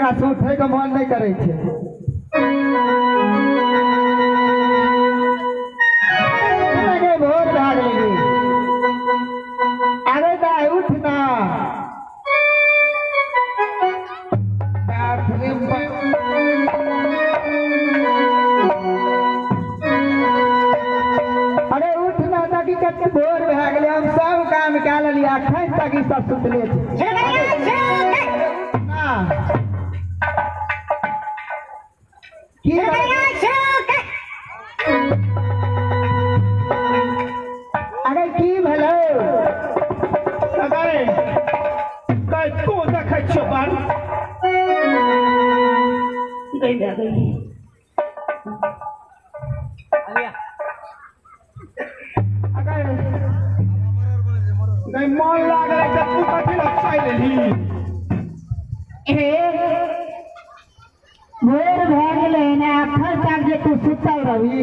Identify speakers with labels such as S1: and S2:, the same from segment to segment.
S1: ओकरा से उठै के मन नहि करै छै। लगे भोर भए गेलै। अरे दाइ उठ ना। बाप रे बाप। अरे उठ ना ताकि कते भोर भए गेलै, हम सब काम कए लेलियै, अखन तक ई सब सुतले छै। ना। की अरे की भेलै?
S2: अरे कै तू देखै छियौ बाल
S1: गई गई।
S2: अगर नहीं मन लागल तऽ तू कथी लए चलि एलही?
S1: ए भोर भए गेलै ने, अखन तक जे तू सुतल रही,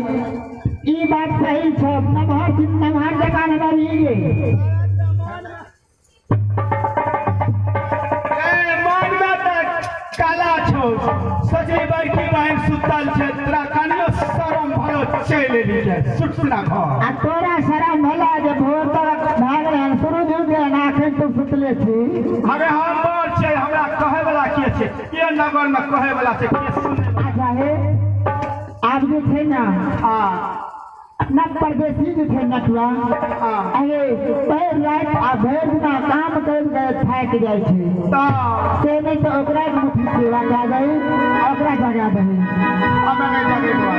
S1: ई बात सही छौ? नमहर नमहर जकाँ ने रही गे।
S2: ए मनमे तऽ काला छौ, सोचली बड़की बहिन सुतल छै, तोरा कनियो शरम भलो चलि एली के सुटना घर।
S1: आ तोरा शरम भेला जे भोर तक भए गेलै हन, सूरज उगि गेलै हन, अखन तू सुतले छी?
S2: अरे हम बड़ छै, हमरा कहै वाला के छै? के नगर में कहै वाला छै, के सुनै?
S1: अच्छा हे, आब जे छै ने
S2: हाँ।
S1: अपना परदेसी जे छै नटुआ,
S2: हाँ।
S1: अरे भरि राति आ भरि दिना काम करि कऽ थाकि जाइ छै।
S2: तऽ
S1: से नहि तऽ ओकरा मुट्ठी सेवा कए दही, ओकरा जगा दही।
S2: हमे नहि जगेबो,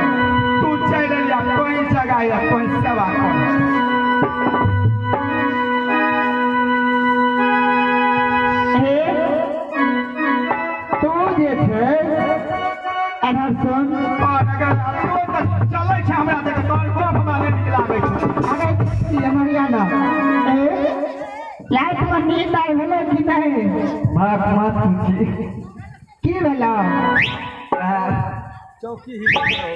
S2: तू चलि एलिया, तोही जगाइया, तोही सेवा कर।
S1: हे तू जे छै एनहर सुन।
S2: और अगर तू तऽ चलै छै हमरा देख, तोहर गप हमरा नहि नीक लागै छै।
S1: अरे एमहर ना। ए रातिमे नींद आइ भेलै कि नहि?
S3: बात मत पूछी।
S1: की भेलौ?
S3: चौकी हिलैत रहू।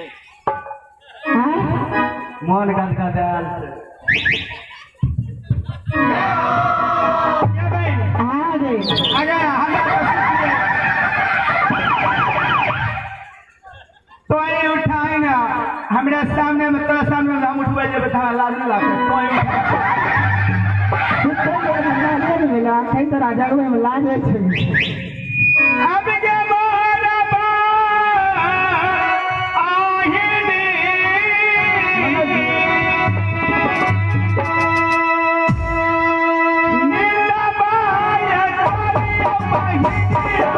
S1: आँय?
S3: मन गदगदायल छै।
S2: ये बहिन।
S1: हाँ रे।
S2: अगर हमरा तोही उठाई ना हमरा सामने में, तोरा सामने में हम उठबै जेबै तऽ हमरा लाज नहि लागतै? तोही उठा।
S1: सुतल रहे हमरा नहि ने भेलै, अखन तोरा जगबैमे लाज होइ छै।
S2: अब गे मोहरबा आहिनी नींदबाय तोरी बहिया।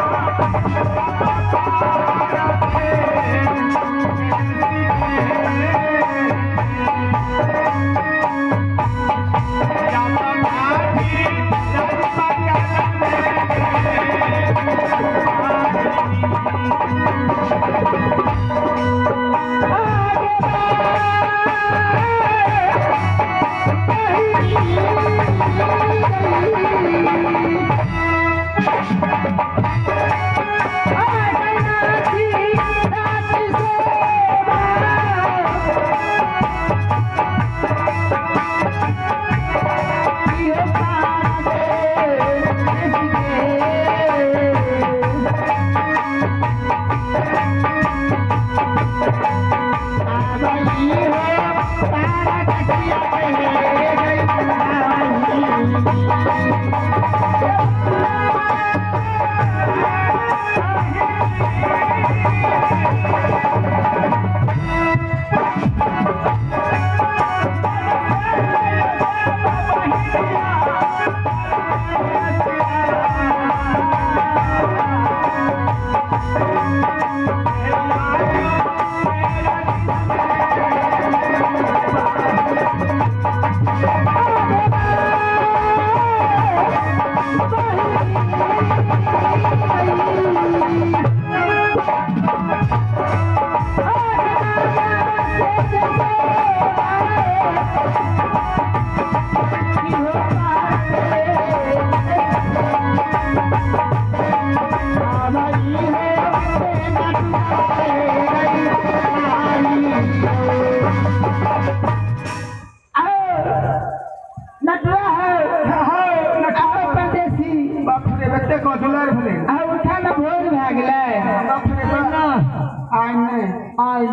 S4: आइ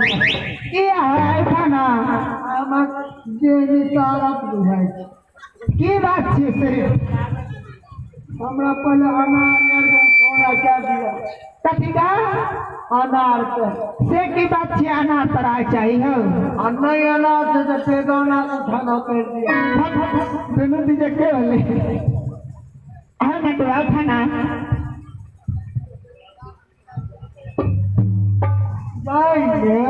S1: की है खाना
S4: हमर देह तारत बुझाइ छै।
S1: की बात छै से?
S4: हमरा पहिले अनार आर उठौना कए दिअ।
S1: कथी का?
S4: अनार के।
S1: से की बात छै अनार तोरा चाही हो?
S4: आ नहि अनार छै तऽ बेदाना उठाना करि दिअ।
S1: दुनू दीजे के होले अहाँ नटुआ खाना
S4: जाय गे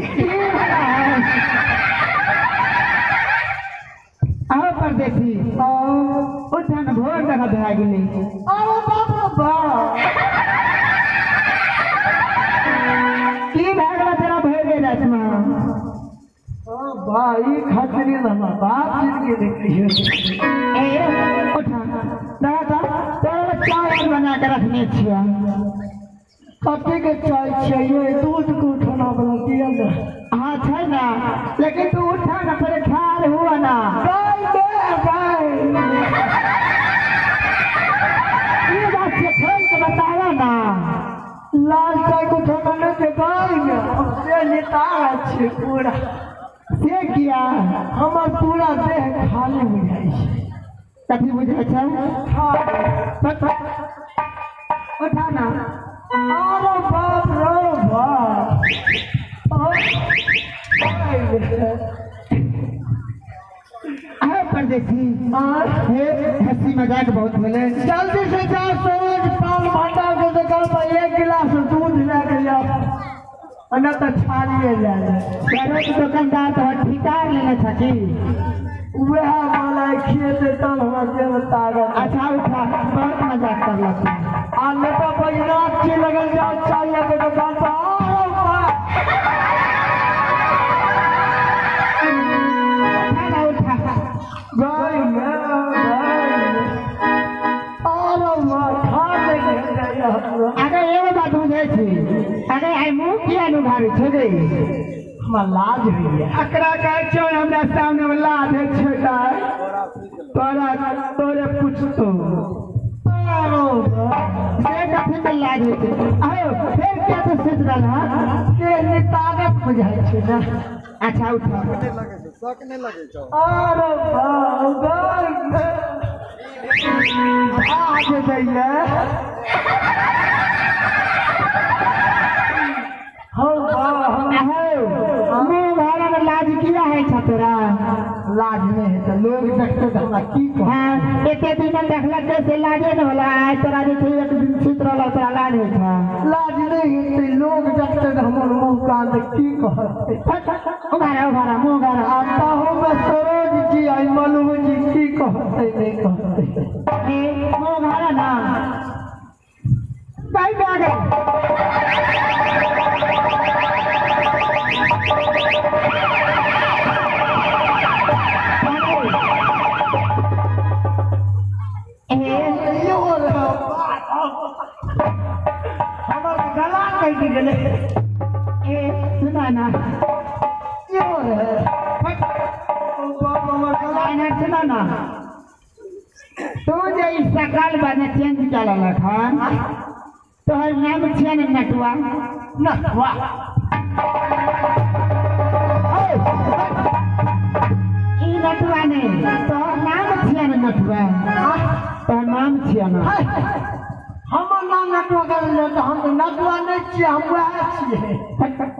S1: की भेलै? आहो परदेसी उठन भोर जगह भए गेलै।
S4: अरे बाप रे बाप,
S1: की भए गेलै तेरा भरि गेल रातिमे?
S4: ओ भाई खतरी हमरा बाप जिंदगी देखियो।
S1: ए उठा दादा तोरा चाय बना के रखने छियै।
S4: कथी के चाय छियै ये? दूध के उठाना वाला दिअ ने।
S1: हाँ छै ना, लेकिन तू उठा ना पहले ठाढ़ हुआ ना।
S4: गाय गे गाय।
S1: की बात छै खोल के बतावा ना।
S4: लाल चाय के उठाना नहि छै गाय ने, हम से नितार छियै पूरा।
S1: से किया?
S4: हमर पूरा देह खाली बुझाइ छै।
S1: कथी बुझै छै?
S4: खाली।
S1: उठा ना।
S4: अरे बाप रे बाप।
S1: अरे परदेसी हे हंसी मजाक बहुत भेलै।
S4: जल्दी से जाओ सरोज पान भंडार के दुकान पर एक गिलास दूध लए के जाओ, नहि तऽ छाड़िए लए ले।
S1: सरोज दुकानदार तो ठिकार लेने छकी।
S4: वएह मलाई खिएतै तब हमरा देहमे ताकत।
S1: अच्छा उठा, बहुत मजाक करलक।
S4: आ नहि तऽ बैजनाथ जी लगल जाओ चाय के दुकान पर। अरे बाप।
S1: उठा ना उठा।
S4: गाय में गाय में। अरे वाह, खा देखे जाइए हमरा।
S1: अरे एगो बात बुझै छी, अरे आइ मुँह किया नुघारै छै गे?
S4: हमरा लाज होइए।
S2: एकरा कहै छौ हमरा सामने मे लाज होइ छै दाइ। तोरा तोरे पूछतो।
S4: अरे वाह।
S1: से कथी के लाज होइ छै? आहो फेर किया तो सोचि रहल हँ?
S4: देह में ताकत बुझाइ छै ने।
S1: अच्छा उठा।
S4: अरे वाह, गाय में। भाग दैये। हौ वाह,
S1: आहो मुँह उघारै मे लाज किया होइ छ तोरा?
S4: लाज नहि हेतै, लोग देखतै तऽ हमरा की कहत?
S1: हाँ एते दिन देखलक से लाजे नहि होला, आइ तोरा जे छै एक दिन सुति रहल तोरा लाज होइ छ?
S4: लाज नहि हेतै, लोग देखतै तऽ हमर मुँह कान की कहतै?
S1: उघारा उघारा मुँह उघारा।
S4: आ ताहूमे सरोज जी आ मलू जी की कहतै नहि कहतै?
S1: ए मुँह उघारा ना। बाई पे आ गए।
S4: यो रे हमर गला कटि गेलै।
S1: ए सुना ना।
S4: यो रे ओ बाप, हमर गला।
S1: एना सुना ना, तू जे ई सकल बने चेंज कऽ लेलक हन, तोहर नाम छियै ने नटुआ?
S4: नटुआ।
S1: ई नटुआ नहि, तोहर नाम छियै ने नटुआ? तोहर नाम छियै ने?
S4: हमर नाम नटुआ करल तऽ हम तऽ नटुआ नहि छियै, हम वएह छियै।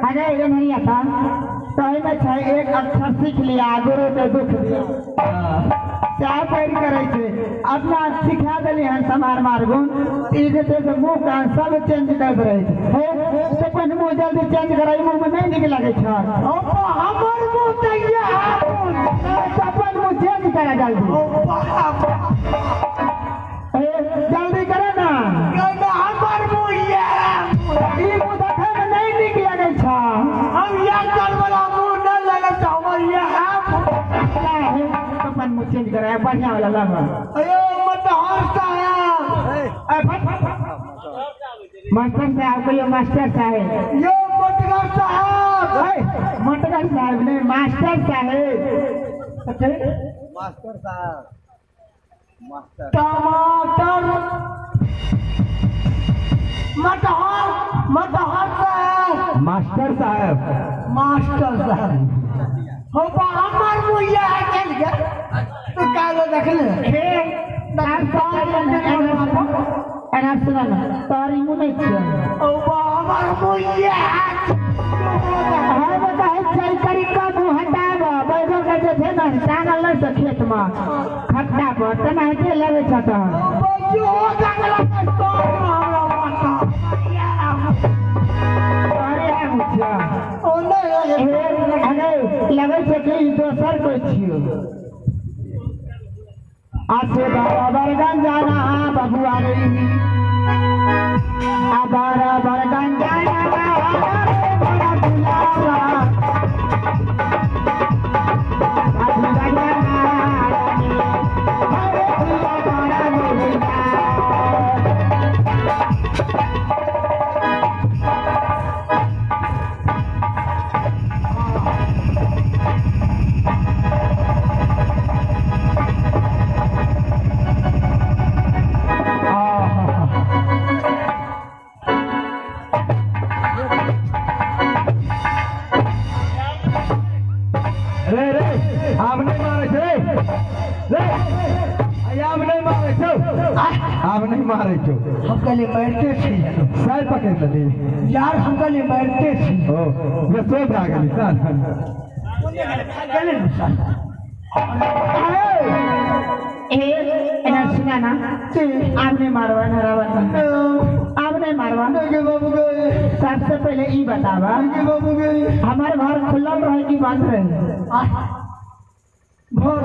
S1: अरे ये नहीं आता तो एहिमे छै एक अक्षर सीख लिया गुरु के दुख दिया। चाह पैर करै छै अपना सिखा देली हन समार मार गुण, ई जे छै से मुँह कान सब चेंज करैत रहै छै। हे से अपन मुँह जल्दी चेंज करै, मुँह मे नहि नीक लगै छै।
S4: हमर मुँह तऽ इएह
S1: अपन मुँह चेंज करा जल्दी। ए जल्दी करे ना।
S4: हमर मुँह इएह,
S1: ई मुँह देखै मे नहि नीक लगै छै।
S4: हम इएह करवला मुँह नहि लगै छै हमर इएह।
S1: अपन मुँह चेंज करा बढ़िया वाला लग।
S4: अयो मतहर साहब।
S1: मास्टर साहब कहियो मास्टर साहेब।
S4: यो मोटगर साहब।
S1: मोटगर साहब नहीं, मास्टर साहेब।
S3: मास्टर साहब मास्टर।
S4: टमाटर मटहर मटहर साहब।
S2: मास्टर साहब।
S4: मास्टर साहब हो बा हमर मुइया चल गया तो कालो देखले
S1: हे एना सुना ना तोहर मुँह नहीं छियै।
S4: ओ बा हमर मुइया
S1: हम कहै छै करी कम हटाब बैगन के जे छै ने टांगल नहि छै खेत में खट्टा पर तेनाहिते लगै छ तहन।
S4: यो देखला तो हमरा माता
S1: तोहरे है मुछिया।
S4: ओ नहीं
S1: हे अरे लगै छै कि ई दोसर कोइ छियौ। आसे बाबा बरगन जाना बबुआ रे आ बारा बरगन जाना रे बड़ा दुलारा आ दुलारा रे हरे दुलारा मोहिया।
S2: रे रे आब नहीं मारे छे रे आब नहीं मारे छौ आब नहीं मारे छौ।
S4: हम कहले मारते छी
S2: सर पकड़ लेली
S4: यार हम कहले मारते छी।
S2: ओ ये सो भा गेली सर
S4: गेले ने सर।
S1: ए एना सुना ना आब नहीं मारवा ना रावण आब नहीं मारवा।
S4: के बाबू गए
S1: सबसे पहले ई बतावा
S4: के बाबू गए
S1: हमारे घर खुलल रहे कि बंद रहे?
S4: घर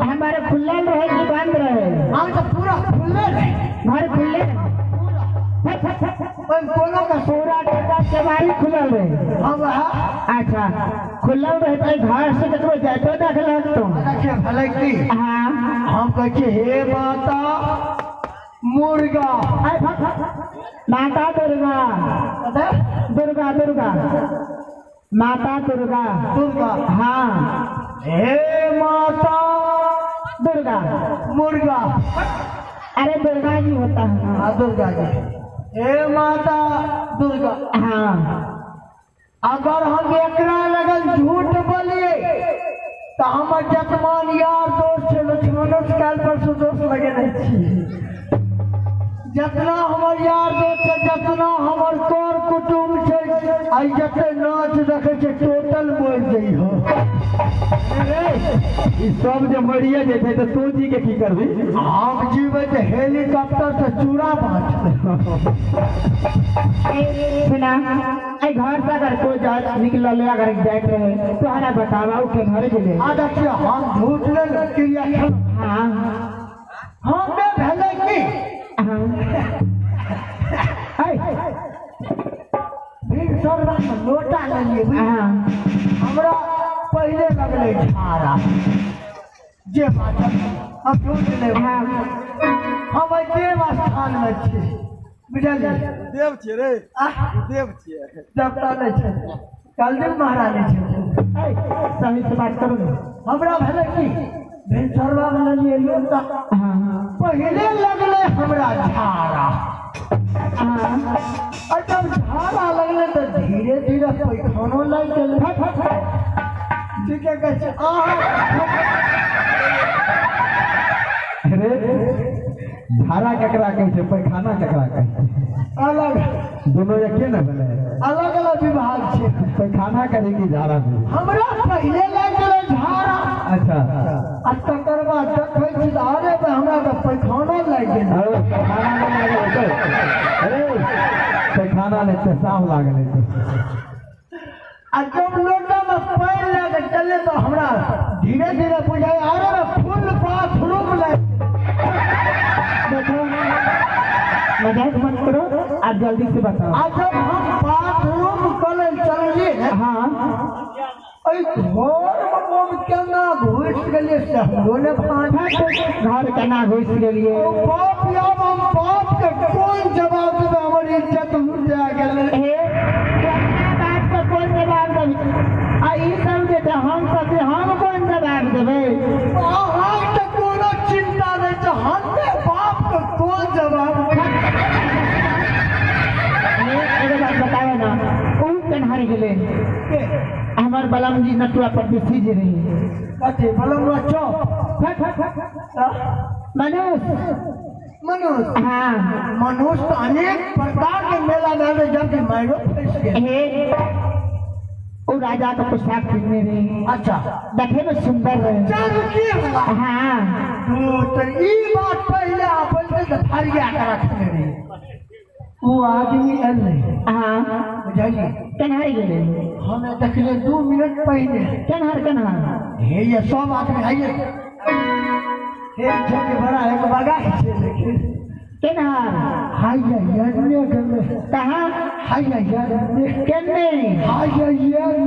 S1: हमारे खुलल रहे कि बंद रहे?
S4: हम तो पूरा खुले रहे
S1: घर खुले
S4: ओइ कोनो का
S1: पूरा टका केवाड़ी खुलल रहे।
S4: हम
S1: अच्छा खुलल रहे तो घर से ककरो जाइतो देखलक तो
S4: देखिए भले की
S1: हाँ
S4: हम कहै छी हे माता मुर्गा
S1: माता दुर्गा दुर्गा दुर्गा माता दुर्गा
S4: दुर्गा
S1: हाँ
S4: हे माता
S1: दुर्गा
S4: मुर्गा
S1: अरे दुर्गा जी होता है।
S4: हाँ दुर्गा जी हे माता दुर्गा।
S1: हाँ
S4: अगर हम एकरा लगल झूठ बोलिए तो हमर जतमान यार दोस्त छै लक्ष्मणो से काल्हि परसों दोस्त लगे नहीं छी। जितना हमर यार दोस्त छै जितना हमर कर कुटुम्ब छै आ जते नाच देखै छै टोटल मरि जइहो।
S2: रे ई सब जे मरिए जेतै तऽ तू जी के की करबी?
S4: हम जीबै तऽ हेलीकॉप्टर से चूड़ा बाँटबै।
S1: सुना आई घर से अगर कोई जात निकलल अगर जाइत रहे तो हमरा बतावा उ के घर गेलै।
S4: आ देखियौ हम झूठ नहि क्रिया खेलहुँ।
S1: हाँ
S4: हम नहि भेलै की
S1: हाँ
S4: भिनसरवा में लोटा लेलियै।
S1: हाँ
S4: हमरा पहिले लगलै झाड़ा जे बात हम झूठ नहि।
S1: हाँ
S4: हम एहि देव स्थान में छी बुझलियै।
S3: देव छियै रे देव छियै
S4: देवता नहि छै कलदेव महारानी छै।
S1: सही से बात करू।
S4: हमरा भेलै की भिनसरवा में लेलियै लोटा
S1: हाँ
S4: पहिले लगलै हमरा झाड़ा।
S1: हाँ
S4: और जब झाड़ा लगलै तऽ धीरे धीरे पैखानो लागि गेलै। ठीके कहै छै अहाँ।
S2: अरे झाड़ा केकरा कहै छै पैखाना केकरा कहै छै?
S4: अलग
S2: दोनों एके ने भेलै
S4: अलग अलग विभाग छै।
S2: पैखाना करे कि झाड़ा करे?
S4: हमरा पहिले लागि गेलै झाड़ा।
S2: अच्छा
S4: आ तकर बाद देखै छी तऽ अरे बा हमरा तऽ पैखानो लागि गेलै।
S2: अरे पैखाना नहि लागल हेतै। अरे पैखाना नहि पेशाब लागल हेतै।
S4: आ जब लोटा में पानि लए कऽ चलले तऽ हमरा धीरे धीरे बुझाइ अरे बा फुल बाथरूम लागि गेलै।
S1: देखो मजाक मत करो आप जल्दी से बताओ।
S4: आ जब हम बाथरूम कऽ चललियै ने
S1: हाँ
S4: एहि घर में हम केना घुसि गेलियै से हमरो नहि भान।
S1: घर केना घुसि गेलियै?
S4: ओ बाप आब हम बाप के कोन जवाब देबै हमर इज्जत लुटा गेलै।
S1: हे तू अपना बाप के कोन जवाब देबही? आ ई सब जे छै हम सब जे हम कोन जवाब देबै?
S4: अहाँके तऽ कोनो चिन्ता नहि छै हमे बाप के कोन जवाब देबै?
S1: हे एगो बात बताबे ना उ केनहर केनहर गेलै? हमर बलम जी नटुआ परदेसी जे रहे।
S4: कथी बलम चौक?
S1: मनुष्य।
S4: मनुष्य?
S1: हाँ।
S4: मनुष्य तो अनेक प्रकार के मेला में आवे, जबकि मायरो फंस गेल।
S1: हे, ओ राजा के पोशाक पहिरने रहे।
S4: अच्छा।
S1: देखे में सुंदर रहे।
S4: चल की होला?
S1: हाँ।
S4: तो ई बात पहले आप बोलते तो फरिया के रखने रहे। वो आदमी एलै।
S1: हाँ।
S4: बुझलिए?
S1: केनहर गेलै?
S4: हमें देखले 2 मिनट पहले।
S1: केनहर केनहर?
S4: हे, ये सब आदमी आइए, हे छके बड़ा एक बगा छै लेकिन।
S1: केनहर?
S4: हाय ये गेलै।
S1: कहाँ?
S4: हाय ये।
S1: केने?
S4: हाय ये।